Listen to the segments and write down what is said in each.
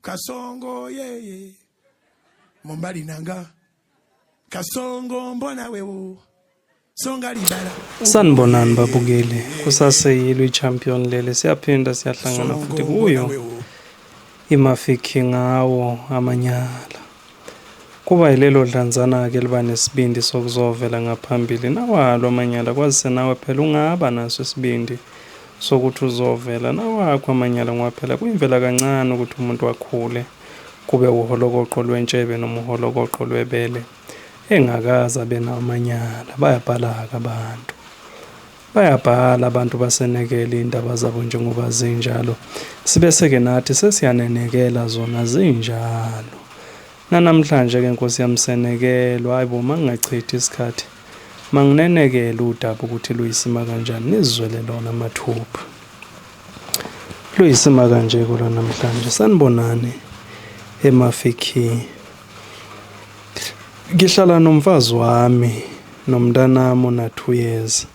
Kasongo yeye mobali na nga Kasongo mbona wewo songa libala. Sanibonani babukeli, kusaseyilo i-champion leli, siyaphinda siyahlangana futhi kuyo iMafiki ngawo amanyala. Kuba yilelo dlanzana-ke liba nesibindi sokuzovela ngaphambili nawalo amanyala, kwazise nawe phela ungaba naso isibindi sokuthi uzovela nawakho amanyala ngoba phela kuyimvela kancane ukuthi umuntu akhule kube uholokoqo lwentshebe noma uholokoqo lwebele engakaze abe nawo amanyala. Bayabhala-ke abantu. Bayabhala abantu basenekele iy'ndaba zabo njengoba zinjalo. Sibese-ke nathi sesiyanenekela zona zinjalo. Nanamhlanje-ke Nkosi yami senekelwa, hhayi bo mangingachithi isikhathi. Manginenekele udaba ukuthi luyisima kanjani nizizwele lona mathupha. Luyisima kanje kolwa namhlanje. Sanibonani emafikhi. Ngihlala nomfazi wami nomntanami ona-2 years.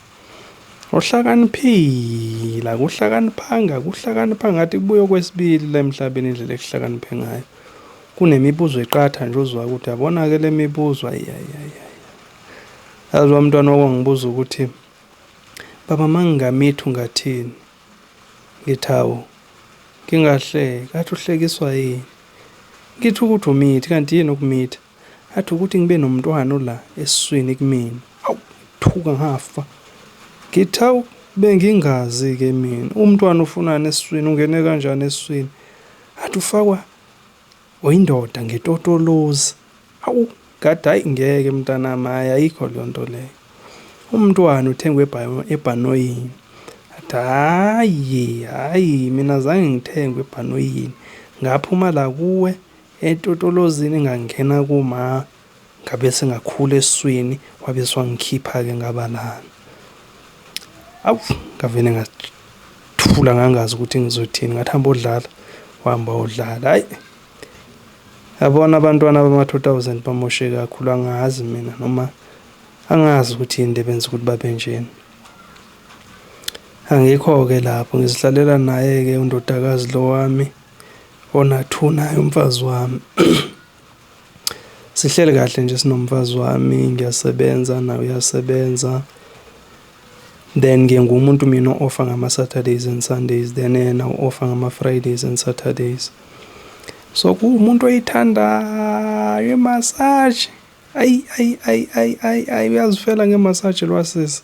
Ohlakaniphile, akuhlakaniphanga, akuhlakaniphanga ngathi kubuye okwesibili la emhlabeni indlela ekuhlakaniphe ngayo. Kunemibuzo eqatha nje uzwa ukuthi yabona-ke le mibuzo ayi ayi ayi ayi. Yazi wamntwana wakwangibuza ukuthi baba mangingamithi ungathini? Ngithi hawu ngingahleka, athi uhlekiswa yini? Ngithi ukuthi umithi kanti yini ukumitha? Athi ukuthi ngibe nomntwana ola esiswini kumina. Awu thuka ngafa. Ngithi hawu bengingazi-ke mina umntwana ufunani esiswini ungene kanjani esiswini? Athi ufakwa oyindoda ngetotolozi. Awu ngathi hayi ngeke mntanami hayi ayikho leyo nto leyo. Umntwana uthengwe ebhanoyini. Athi hhayi hhayi mina zange ngithengwe ebhanoyini. Ngaphuma la kuwe etotolozini ngangena kuma ngabe sengakhula esiswini wabe swangikhipha-ke ngaba lana. Awu ngavele ngathula ngangazi ukuthi ngizothini ngathi hamba odlala wahamba wodlala hhayi. Yabona abantwana bama-2000 bamoshe kakhulu angazi mina noma angazi ukuthi yini le benza ukuthi babe njena. Angikho-ke lapho ngizihlalela naye-ke undodakazi lo wami ona-two naye umfazi wami. Sihleli kahle nje sinomfazi wami ngiyasebenza naye uyasebenza. Then ke ngumuntu mina o-offer ngama-Saturdays and Sundays then yena u-offer ngama-Fridays and Saturdays. So kuwumuntu oyithandayo i-massage. Ayi ayi ayi ayi ayi ayi uyazifela nge-massage lwasisi.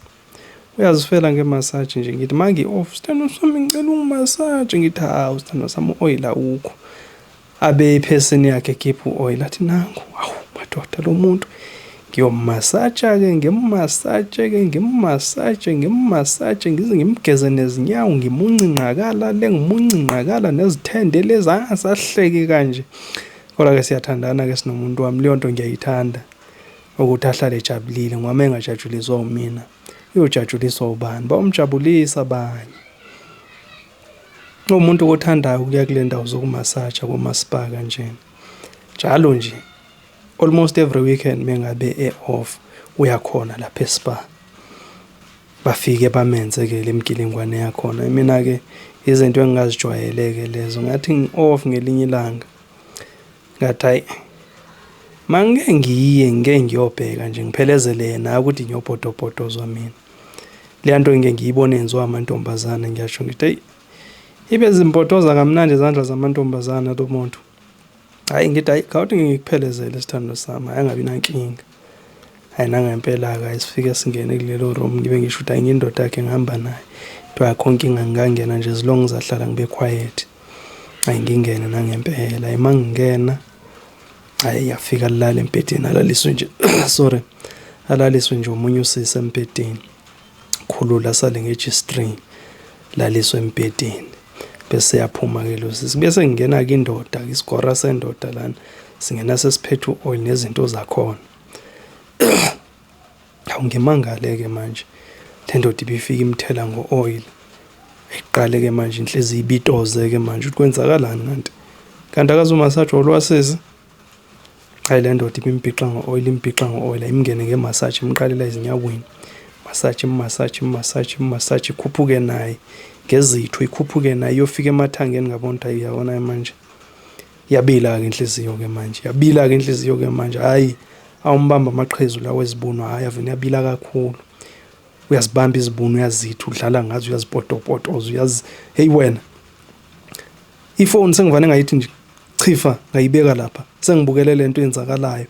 Uyazifela nge-massage nje ngithi mangi-off sithandwa sami ngicela ungimassage ngithi hawu sithandwa sami u-oil awukho. Abe iphesini yakhe ekhipha u-oil athi nangu hawu madoda lo muntu ngiyomasaja-ke ngimmasaje-ke ngimmasaje ngimmasaje ngize ngimgeze nezinyawo ngimuncinqakala le ngimuncinqakala nezithende lezi angasahleki kanje. Kodwa-ke siyathandana-ke sinomuntu wami leyo nto ngiyayithanda ukuthi ahlale ejabulile ngoba uma engajatshuliswa umina uyojatshuliswa ubani? Bayomjabulisa abanye. Umuntu othandayo ukuya kule ndawo zokumasaja koma-spa kanjena. Njalo nje almost every weekend mengabe e-off uyakhona lapha e-spa. Bafike bamenze-ke le migilingwane yakhona. Mina-ke izinto engingazijwayele-ke lezo. Ngathi ngi-off ngelinye ilanga ngathi hhayi mangike ngiye ngike ngiyobheka nje ngiphelezele yena hhayi ukuthi ngiyobhodobhodozwa mina. Leya nto ngike ngiyibone yenziwa amantombazane ngiyasho ngithi eyi ibe zimpotoza kamnandi izandla zamantombazane lo muntu. Hhayi ngithi hhayi khawuthi ngikuphelezele sithandwa sami hhayi angabi nankinga. Hhayi nangempela-ke hhayi sifike singene kulelo room ngibe ngisho ukuthi hhayi ngiyindoda yakhe ngihamba naye. Kuthiwa akho nkinga ngingangena nje as long ngizahlala ngibe quiet. Hhayi ngingene nangempela, hhayi uma ngingena hhayi yafika lilale embhedeni alaliswe nje sorry alaliswe nje omunye usisi embhedeni. Khulula asale nge-G-string laliswe embhedeni bese yaphuma-ke lo sisi. Bese kungena-ke indoda-ke isigora sendoda lana singena sesiphethe u-oil nezinto zakhona. Hawu ngimangale-ke manje le ndoda ibifika imthela ngo-oil. Iqale-ke manje inhliziyo ibitoze-ke manje ukuthi kwenzakalani kanti. Kanti akazumasajwa olwasisi? Hayi le ndoda ibimbhixa ngo-oil imbhixa ngo-oil imngene nge-massage imqalela ezinyaweni. Massage immassage immassage immassage ikhuphuke naye ngezitho ikhuphuke naye iyofika emathangeni ngabona ukuthi hayi uyabona manje. Yabila-ke inhliziyo-ke manje, yabila-ke inhliziyo-ke manje, hhayi awumbamba amaqhezu lawa ezibunu, hhayi avene yabila kakhulu. Uyazibamba izibunu uyazitha, udlala ngazo uyazipotopotoza, uyazi hey wena. Ifoni sengivane ngayithi nje chifa ngayibeka lapha, sengibukele lento eyenzakalayo.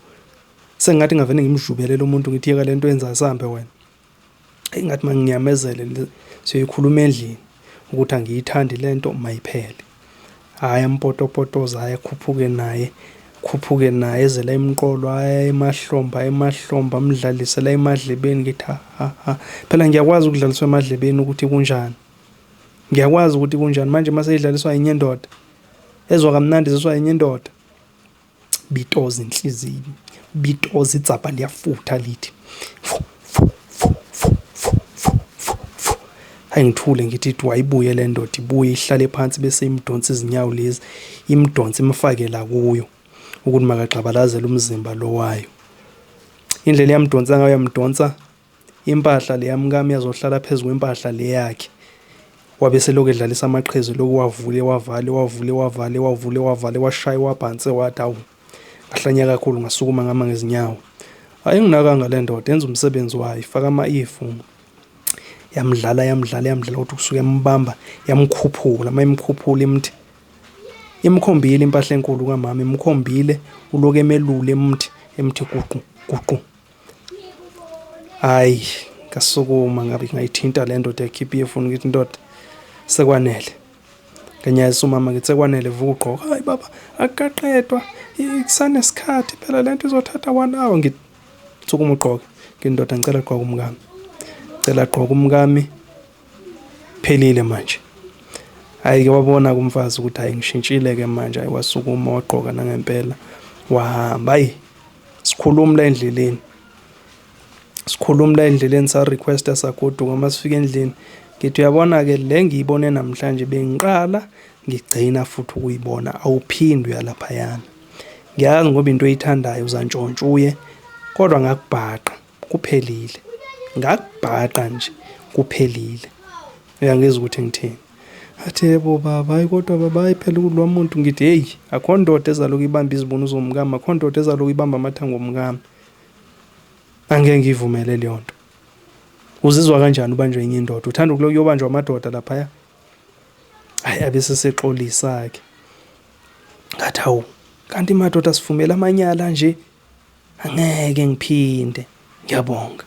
Sengathi ngavene ngimjubele lo muntu ngithi yeka lento yenzayo sihambe wena. Engathi manginyamezele siyoyikhuluma endlini ukuthi angiyithandi lento mayiphele. Hhayi ampotopotoza hhayi akhuphuke naye khuphuke naye eze la emqolo hhayi emahlombe hhayi emahlombe amdlalise la emadlebeni ngithi ha ha ha phela ngiyakwazi ukudlaliswa emadlebeni ukuthi kunjani ngiyakwazi ukuthi kunjani manje uma seyidlaliswa yinye indoda ezwa kamnandi ziswa yinye indoda bitoza inhliziyo bitoza idzabha liyafutha lithi fu fu fu fu fu fu fu fu hayi ngithule ngithi ithi wayibuye le ndoda ibuye ihlale phansi bese imdonsa izinyawo lezi imdonsa imfake la kuyo ukuthi makagxabalazele umzimba lo wayo indlela yamdonsa ngayo yamdonsa Impahla le yamkami yazohlala phezu kwempahla le yakhe. Wabe selokhu edlalisa amaqhezu lokhu wavule wavale wavule wavale wavule wavale washaya wabhanse wathi awu. Ngahlanya kakhulu ngasukuma ngama ngezinyawo. Ayinginakanga le ndoda yenza umsebenzi wayo ifaka ama-earphone. Yamdlala yamdlala yamdlala ukuthi kusuke yambamba yamkhuphula uma imkhuphula imthi imkhombile impahla enkulu kamama imkhombile uloku emelule emthi emthi guqu guqu Hayi, ngasukuma ngabe ngayithinta le ndoda yakhipha iyefoni ngithi ndoda sekwanele. Nganyazisa umama ngithi sekwanele vuka ugqoka. Hayi baba akukaqedwa kusanesikhathi phela le nto izothatha one hour. Ngithi sukuma ugqoke. Ngithi ndoda ngicela gqoka umkami. Cela gqoka umkami. Phelile manje. Hhayi-ke wabona kumfazi ukuthi hhayi ngishintshile-ke manje hhayi wasukuma wagqoka nangempela wahamba. Hhayi sikhuluma la endleleni sikhuluma la endleleni sa-requesta sagoduka uma sifika endlini ngithi uyabona-ke le ngiyibone namhlanje bengiqala ngigcina futhi ukuyibona awuphindi uyalaphayana ngiyazi ngoba into oyithandayo uzantshontsha uye kodwa ngakubhaqa kuphelile ngakubhaqa nje kuphelile uyangizwa ukuthi ngithini athi yebo baba hayi kodwa baba hayi phela kulwa muntu ngithi heyi akho ndoda ezaloku ibamba izibunu zomkami akho ndoda ezaloku ibamba amathango omkami angeke ngiyivumele leyo nto uzizwa kanjani ubanjwe enye indoda uthanda ukuloku uyobanjwa amadoda laphaya hayi abe sesexolisa-ke ngathi hawu kanti madoda sivumela amanyala nje angeke ngiphinde ngiyabonga.